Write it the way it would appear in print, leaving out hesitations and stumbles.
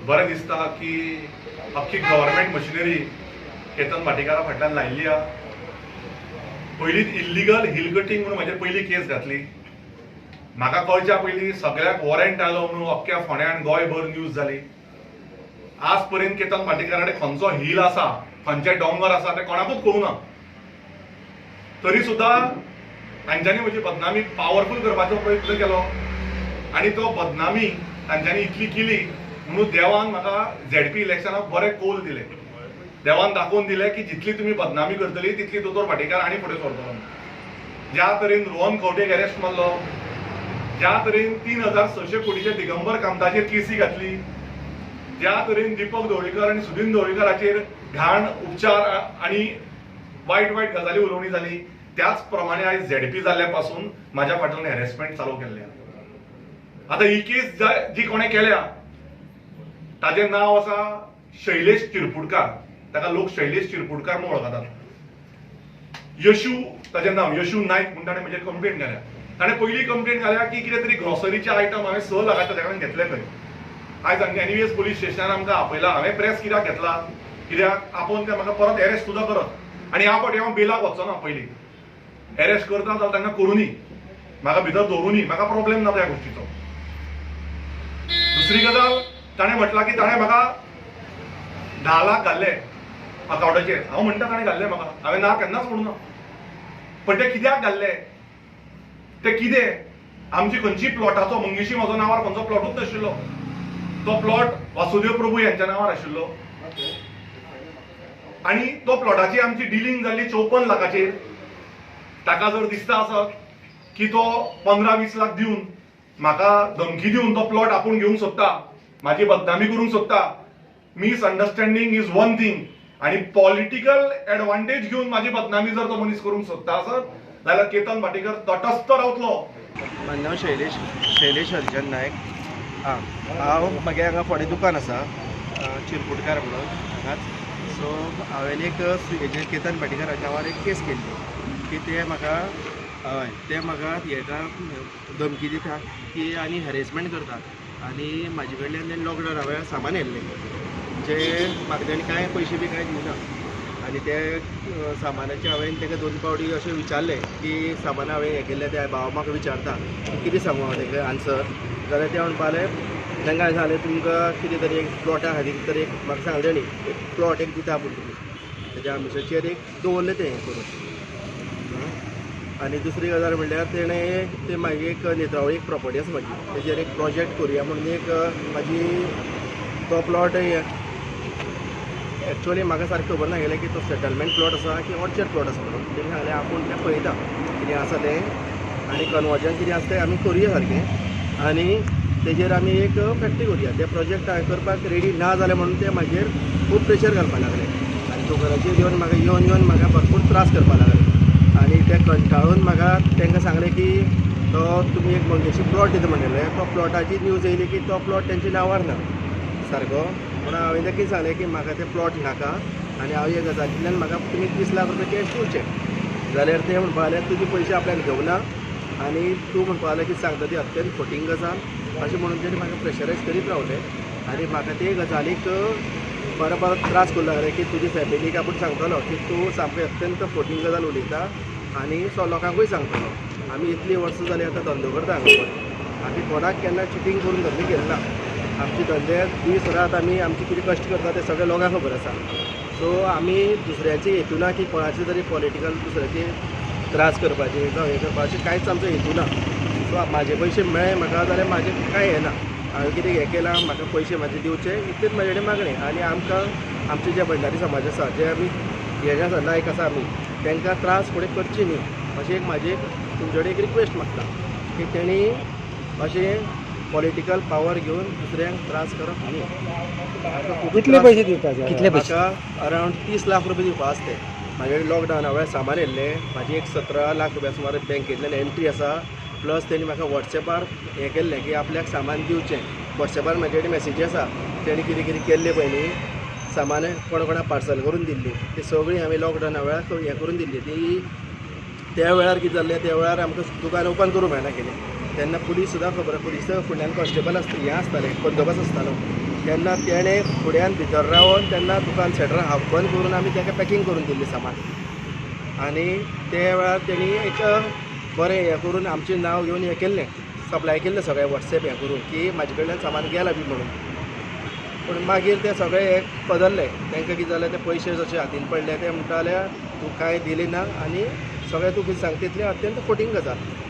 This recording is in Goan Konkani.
बरें दिसता की अख्खी गव्हर्मेंट मशिनरी केतन भाटीकारा फाटल्यान लायिल्ली आहा. पयलींच इल्लिगल हिल कटींग म्हणून म्हजेर पयली केस घातली. म्हाका कळच्या पयलीं सगळ्याक वॉरंट आयलो म्हणून अख्ख्या फोंड्यान गोंयभर न्यूज जाली. आज पर्यंत केतन भाटीकारा कडेन खंयचो हिल आसा, खंयचे दोंगर आसा ते कोणाकूच कळूं ना. तरी सुद्दां तांच्यांनी म्हजी बदनामी पावरफूल करपाचो प्रयत्न केलो आनी तो बदनामी तांच्यांनी इतली केली म्हणून देवान म्हाका झेडपी इलेक्शनाक बरें कौल दिलें. देवान दाखोवन दिलें की जितली तुमी बदनामी करतली तितली दोतोर भाटीकार आनी फुडें सरतलो. ज्या तरेन रोहन खंवटेक अरेस्ट मारलो, ज्या तरेन 3600 कोटीच्या दिगंबर कामताचेर केसी घातली, ज्या तरेन दीपक ढवळीकर आनी सुदीन ढवळीकराचेर घाण उपचार आनी वायट वायट गजाली उलोवणी जाली, त्याच प्रमाणे आयज झेडपी जाल्ल्या पासून म्हाज्या फाटल्यान हॅरेसमेंट चालू केल्ले. आतां ही केस जी कोणें केल्या ताजें नांव आसा शैलेश चिरपुटकार. ताका लोक शैलेश चिरपुटकार म्हणून वळखतात. यशू ताजें नांव, यशू नायक म्हूण ताणें म्हजेर कंप्लेन घाल्या. ताणें पयली कंप्लेन घाल्या की कितें तरी ग्रॉसरीचे आयटम हांवें 6 लाखाचे ताच्या कडेन घेतले खंय. आयज एनवीएस पोलीस स्टेशनार आमकां आपयला. हांवें प्रेस कित्याक घेतला? कित्याक आपोवन ते म्हाका परत एरेस्ट सुद्दां करत आनी ह्या फावटी हांव बेलाक वचचो ना. पयलीं एरेस्ट करता जाल्यार तांकां करुनी, म्हाका भितर दवरुनी, म्हाका प्रॉब्लेम ना त्या गोश्टीचो. दुसरी गजाल, ताणें म्हटलां की ताणें म्हाका 10 लाख घाल्ले अकावंटाचेर. हांव म्हणटा ताणें घाल्ले म्हाका, हांवें ना केन्नाच म्हणूना. पण ते कित्याक घाल्ले, ते कितें आमची खंयची प्लॉटाचो मंगेशी म्हजो नांवार खंयचो प्लॉटूच नाशिल्लो. तो प्लॉट वासुदेव प्रभू यांच्या नांवार आशिल्लो आनी तो प्लॉटाची आमची डिलींग जाल्ली 54 लाखाचेर. ताका जर दिसता आसत की तो 15-20 लाख दिवन म्हाका धमकी दिवन तो प्लॉट आपूण घेवंक सोदता, म्हाजी बदनामी करूंक सोदता. मिसअंडरस्टँडींग is one thing आनी पॉलिटिकल एडवांटेज घेवन म्हाजी बदनामी जर तो मनीस करूंक सोदता आसत जाल्यार केतन भाटीकर तटस्थ रावतलो. म्हाजें नांव शैलेश, शैलेश हरिचंद नायक. आं, हांव म्हागे हांगा फोंडें दुकान आसा, चिरपुटकार म्हणून हांगाच. सो हांवें एक हेजेर केतन भाटीकाराच्या नांवार एक केस केल्ली की ते म्हाका, हय, ते म्हाका हेका धमकी दिता की आनी हॅरेसमेंट करता आनी म्हाजे कडल्यान तेणें लॉकडावना वेळार सामान व्हेल्लें जें म्हाका तेणें कांय पयशे बी कांय दिवना. आनी ते सामानाचे हांवें ताका 2 फावटी अशें विचारलें की सामान हांवें हें केल्लें. ते भाव म्हाका विचारता की कितें सांगू हांव ताका आन्सर, जाल्यार ते म्हणपा लागले, तांकां हांवें सांगलें तुमकां कितें तरी एक प्लॉटा खातीर तरी एक म्हाका सांगलें तेणी एक प्लॉट एक दिता पूण तुमी तेज्या आमिशाचेर एक दवरलें तें हें करून. आनी दुसरी गजाल म्हणल्यार तेणें ते मागीर एक नेत्रावळी एक प्रॉपर्टी आसा म्हाजी, तेजेर एक प्रोजेक्ट करुया म्हणून एक म्हाजी तो प्लॉट एक्चुअली म्हाका सारकें खबर नाशिल्लें की तो सेटलमेंट प्लॉट आसा की ऑर्चर्ड प्लॉट आसा म्हणून. तेणी सांगलें आपूण तें पळयता कितें आसा तें आनी कन्वर्जन कितें आसा तें आमी करुया सारकें आनी तेजेर आमी एक फॅक्टरी करुया. ते प्रोजेक्ट हांवें करपाक रेडी ना जालें म्हणून ते म्हाजेर खूब प्रेशर घालपाक लागले आनी दुकानाचेर येवन म्हाका येवन येवन म्हाका भरपूर त्रास करपाक लागले. आनी ते कंटाळून म्हाका तांकां सांगलें की तो तुमी एक मंगेशी प्लॉट दिता म्हणिल्ले, तो प्लॉटाची न्यूज येयली की तो प्लॉट तेंच्या नांवार ना सारको. म्हणून हांवें ताका कितें सांगलें की म्हाका ते प्लॉट नाका आनी हांव हे गजालींतल्यान म्हाका तुमी 30 लाख रुपया कॅश दिवचे. जाल्यार ते म्हणपा लागले तुजे पयशे आपल्यान घेवना आनी तूं म्हणपा लागले की सांगता ती अत्यंत फटींग गजाल अशें म्हणून तेणी म्हाका प्रेशरायज करीत रावले आनी म्हाका ते गजालीक परत परत त्रास करूंक लागले की तुजी फॅमिलीक आपूण सांगतलो की तूं सामकें अत्यंत फटींग गजाल उलयता आनी सो लोकांकूय सांगतलो. आमी इतलीं वर्सां जालीं आतां धंदो करता हांगा, आमी कोणाक केन्ना चिटींग करून धंदे केले ना. आमचे धंदे दीस रात आमी आमचे कितें कश्ट करता ते सगळे लोकांक खबर आसा. सो आमी दुसऱ्याचे हेतू ना की कोणाचे तरी पॉलिटिकल दुसऱ्याचे त्रास करपाचे जावं हें करपाचे, कांयच आमचो हेतू ना. सो म्हाजे पयशे मेळ्ळे म्हाका जाल्यार म्हाजें कांय हें ना, हांवें कितें हें केलां म्हाका पयशे म्हाजे दिवचे इतलेंच म्हाजे कडेन मागणें. आनी आमकां आमचे जे भंडारी समाज आसा, जे आमी हे जे आसा नायक आसा आमी, तांकां त्रास फुडें करचे न्ही अशें एक म्हाजी एक तुमचे कडेन एक रिक्वेस्ट मागता की तेणी अशें पॉलिटिकल पावर घेवन दुसऱ्यांक त्रास करप न्ही. कितले पयशे दिवपाचे? कितले पयशे? म्हाका अरावंड 30 लाख रुपया दिवपा आसले. म्हाजे कडेन लॉकडावना वेळार सामान येयल्लें, म्हाजी एक 17 लाख रुपया सुमार बँकेंतल्यान एंट्री आसा. प्लस तेणी म्हाका वॉट्सॅपार हें केल्लें की आपल्याक सामान दिवचें. वॉट्सॅपार म्हाजे कडेन मॅसेजी आसा तेणी कितें कितें केल्लें पळय न्ही, सामान कोणा कोणाक पार्सल करून दिल्ली ती सगळी हांवें लॉकडावना वेळार हें करून दिल्ली. ती त्या वेळार कितें जाल्लें, त्या वेळार आमकां दुकान ओपन करूंक मेळना केलें. तेन्ना पुलीस सुद्दां खबर, पुलीस फुडल्यान कॉन्स्टेबल आसता, हें आसतालें, बंदोबस्त आसतालो. तेन्ना तेणें फुड्यान भितर रावन तेन्ना दुकान शटर हाफ बंद करून आमी ताका पॅकींग करून दिल्लें सामान. आनी ते वेळार तेणी एक बरें हें करून आमचें नांव घेवन हें केल्लें, सप्लाय केल्लें सगळें वॉट्सॅप हें करून की म्हाजे कडल्यान सामान गेलां बी म्हणून. पूण मागीर ते सगळे हे बदल्ले. तांकां कितें जालें, ते पयशे जशे हातीन पडले ते म्हणटाले तूं कांय दिले ना आनी सगळें तूं कितें सांगता तितलें अत्यंत फटींग गजाल.